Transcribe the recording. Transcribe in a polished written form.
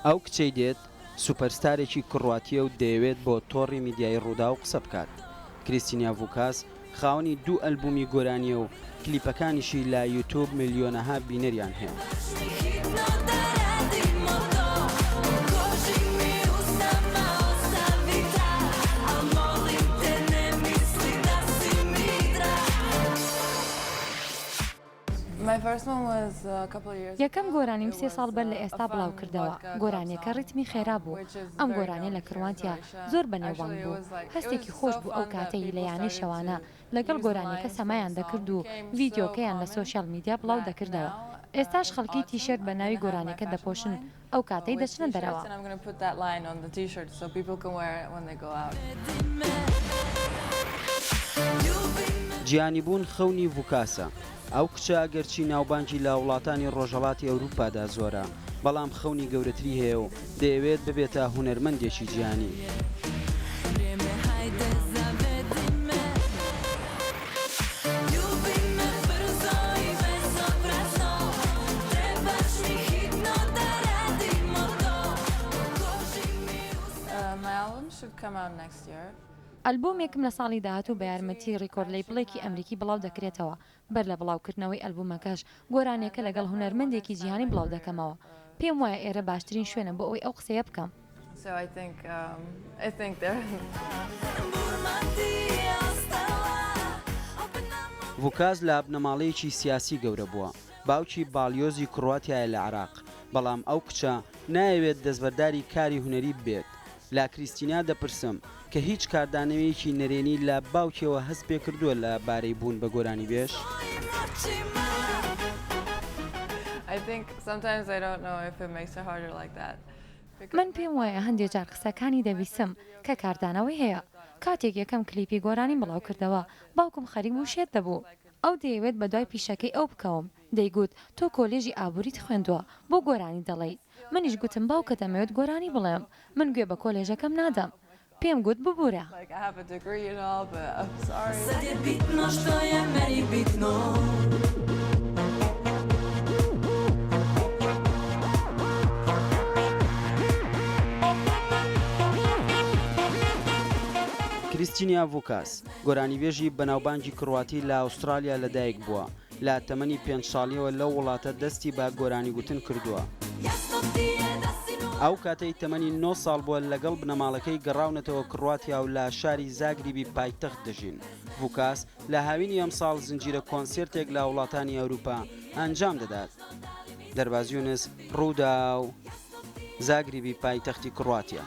ئەو کچەی دێت، سوپەرستارێکی کڕواتییە و دەیەوێت بۆ تۆڕی میدیایی ڕووداو قسە بکات. کریستینیا ڤوکاس خاوەنی دوو ئەلبوومی گۆرانییە و کلیپەکانیشی لە یوتوب ملیۆنەها بینەریان هەیە. یەکەم گۆرانیم سێ ساڵ بەر لە ئێستا بڵاوکردەوە، گۆرانیەکە ڕیتمی خێرا بوو، ئەم گۆرانیە لە کرواتیا زۆر بەنێوبانگ بوو، هەستێکی خۆش بوو ئەو کاتەی لە یانەی شەوانە لەگەڵ گۆرانیەکە سەمایان دەکرد و ڤیدیۆکەیان لە سۆشیال میدیا بڵاو دەکردەوە، ئێستاش خەڵکی تیشێرت بە ناوی گۆرانیەکە دەپۆشن ئەو کاتەی دەچنە دەرەوە. جیهانیبوون خەونی ڤوکاسە. ئەو کچە ئەگەرچی ناوبانگی لە وڵاتانی ڕۆژهەڵاتی ئەوروپادا زۆرە، بەڵام خەونی گەورەتری هەیە و دەیەوێت ببێتە هونەرمەندێکی جیهانی. ئەلبومێکم لە ساڵی داهاتوو بە یارمەتی record label ێکی ئەمریکی بڵاو دەکرێتەوە، بەر لە بڵاوکردنەوەی ئەلبومەکەش گۆرانیەکە لەگەڵ هونەرمەندێکی جیهانی بڵاو دەکەمەوە. پێم وایە ئێرە باشترین شوێنە بۆ ئەوەی ئەو قسەیە بکەم. ڤوکاس لە بنەماڵەیەکی سیاسی گەورە بووە، باوکی باڵیۆزی کرواتیایە لە عێراق، بەڵام ئەو کچە نایەوێت دەستبەرداری کاری هونەری ببێت، لە کریستینا دەپرسم کە هیچ کاردانەوەیەکی نەرێنی لە باوکیەوە هەست پێکردووە لە بارەی بوون بە گۆرانیبێژ؟ من پێم وایە هەندێ جار قسەکانی دەبیستم کە کاردانەوەی هەیە. کاتێک یەکەم کلیپی گۆرانیم بڵاوکردەوە، باوکم خەریک بوو شێت دەبوو. ئەو دەیەوێت بەدوای پیشەکەی ئەو بکەوم. دەیگوت تۆ کۆلێژی ئابووریت خوێندووە، بۆ گۆرانی دەڵێی؟ منیش گوتم باوکە دەمەوێت گۆرانی بڵێم، من گوێ بە کۆلێژەکەم نادەم. پێم گوت ببورە. کریستینیا ڤوکاس، گۆرانیبێژی بەناوبانگی کڕواتی لە ئوسترالیا لەدایک بووە، لە تەمەنی پێنج ساڵیەوە لەو وڵاتە دەستی بە گۆرانیگوتن کردووە. ئەو کاتەی تەمەنی نۆ ساڵ بووە لەگەڵ بنەماڵەکەی گەڕاونەتەوە کڕواتیا و لە شاری زاگریبی پایتەخت دەژین. ڤوکاس لە هاوینی ئەمساڵ زنجیرە کۆنسێرتێک لە وڵاتانی ئەوروپا ئەنجام دەدات. دەرباز یونس، رووداو، زاگریبی پایتەختی کڕواتیا.